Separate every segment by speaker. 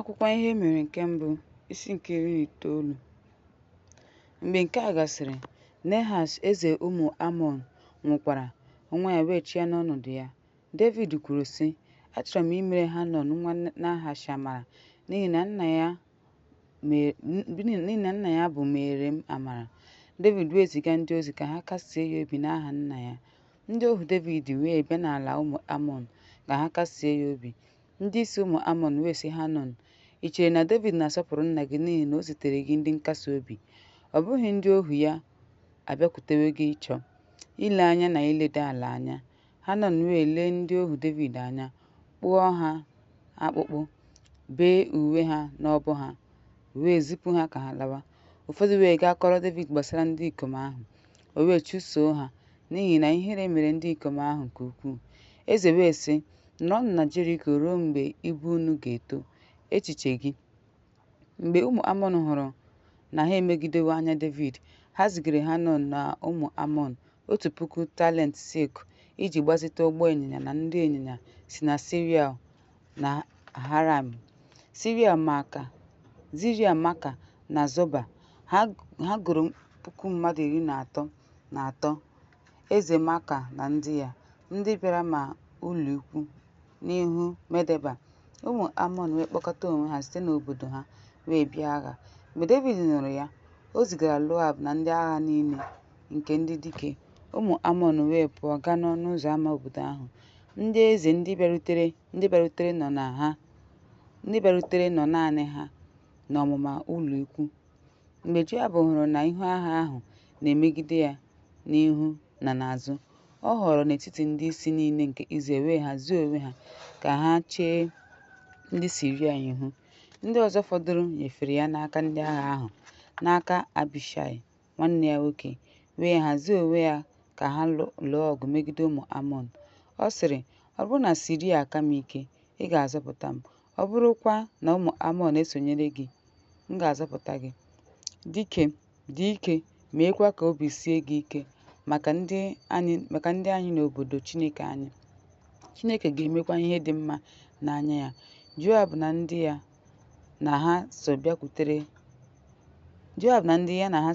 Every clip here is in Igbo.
Speaker 1: Akwụkwọ Ihe E Mere nke Mbụ, isi nke 19. Mgbe nke a gasịrị, Nehash eze ụmụ Amọn nwụkwara, nwa ya wee chịa n'ọnọdụ ya. Devid kwuru, sị, Achọrọ m imere Hanọn nwa Nahash amara n'ihi na nna ya bụ meere m amara. Devid wee ziga ndị ozi ka ha kasie ya obi n'aha nna ya. Ndị ohu Devid wee bịa n'ala ụmụ Amọn ka ha kasie ya obi. Ndị isi ụmụ Amọn wee sị Hanọn, I chere na Devid na-asọpụrụ nna gị n'ihi na o ziteere gị ndị nkasi obi? Ọ bụghị ndị ohu ya abịakwutewo gị ịchọ, ile anya na iledo ala anya? Hanọn wee lee ndị ohu Devid anya, kpụọ ha akpụkpụ, bee uwe ha n'ọbọ ha, wee zipụ ha ka ha lawa. Ụfọdụ wee gaa kọọrọ Devid gbasara ndị ikom ahụ. O wee chụsoo ha, n'ihi na ihere mere ndị ikom ahụ nke ukwuu. Eze wee sị, Nọrọnụ na Jeriko ruo mgbe ibu unu ga-eto. Echiche gị. Mgbe ụmụ Amọn hụrụ na ha emegidewo anya Devid, ha zigara Hanọn na ụmụ Amọn 1000 talent silk iji gbazite ụgbọ ịnyịnya na ndị ịnyịnya si na Siria na Naharaim, Siria Maaka na Zoba. Ha goro puku mmadụ 33, eze Maaka na ndị ya, ndị bịara maa ụlọikwuu n'ihu Medeba. Ụmụ Amọn wee kpọkọta onwe ha site n'obodo ha wee bịa agha. Mgbe Devid nụrụ ya, o zigara Joab na ndị agha niile nke ndị dike. Ụmụ Amọn wee pụọ gaa n'ọnụ ụzọ ámá obodo ahụ. Ndị eze ndị bịarutere nọ naanị ha n'ọmụma ụlọikwuu. Mgbe Joab hụrụ na ihu agha ahụ na-emegide ya n'ihu na n'azụ, ọ họọrọ n'etiti ndị isi niile nke Izrel wee hazie onwe ha ka ha chee ndị Siria ihu. Ndị ọzọ fọdụrụ nyefere ya n'aka ndị agha ahụ, n'aka Abishai nwanne ya nwoke, wee hazie onwe ya ka ha lụọ ọgụ megide ụmụ Amọn. Ọ sịrị, Ọ bụrụ na Siria aka m ike, ị ga-azọpụta m, ọ bụrụkwa na ụmụ Amọn esonyere gị, m ga-azọpụta gị. Dị ike, meekwa ka obi sie gị ike maka ndị anyị na obodo Chineke anyị. Chineke ga-emekwa ihe dị mma n'anya ya. Joab na ndị ya na ha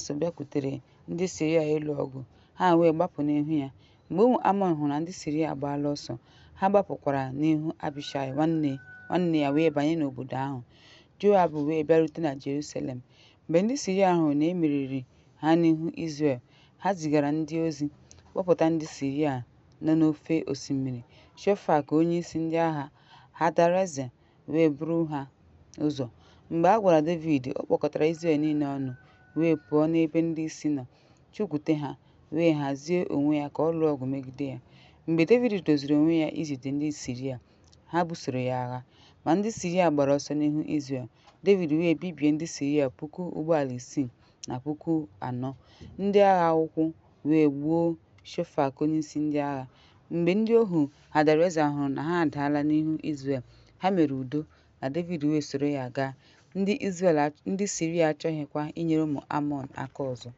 Speaker 1: so bịakwutere ndị Siria ịlụ ọgụ, ha wee gbapụ n'ihu ya. Mgbe ụmụ Amọn hụrụ na ndị Siria agbaala ọsọ, ha gbapụkwara n'ihu Abishai nwanne ya wee banye n'obodo ahụ. Joab wee bịarute na Jerusalem. Mgbe ndị Siria hụrụ na e meriri ha n'ihu Izrel, ha zigara ndị ozi kpọpụta ndị Siria nọ n'ofe osimiri. Shofak onyeisi ndị agha Hadareza wee buru ha ụzọ. Mgbe a gwara Devid, ọ kpọkọtara Izrel niile ọnụ, wee pụọ n'ebe ndị isi nọ, chụkwute ha, wee hazie onwe ya ka ọ lụọ ọgụ megide ya. Mgbe Devid doziri onwe ya izute ndị Siria, ha busoro ya agha. Ma ndị Siria gbara ọsọ n'ihu Izrel. Devid wee bibie ndị Siria puku ụgbọala isii na 4,000 ndị agha ụkwụ, wee gbuo Shofak onyeisi ndị agha. Mgbe ndị ohu Hadareza hụrụ na ha adaala n'ihu Izrel, ha mere udo na Devid wee soro ya gaa. Ndị Siria achọghịkwa inyere ụmụ Amọn aka ọzọ.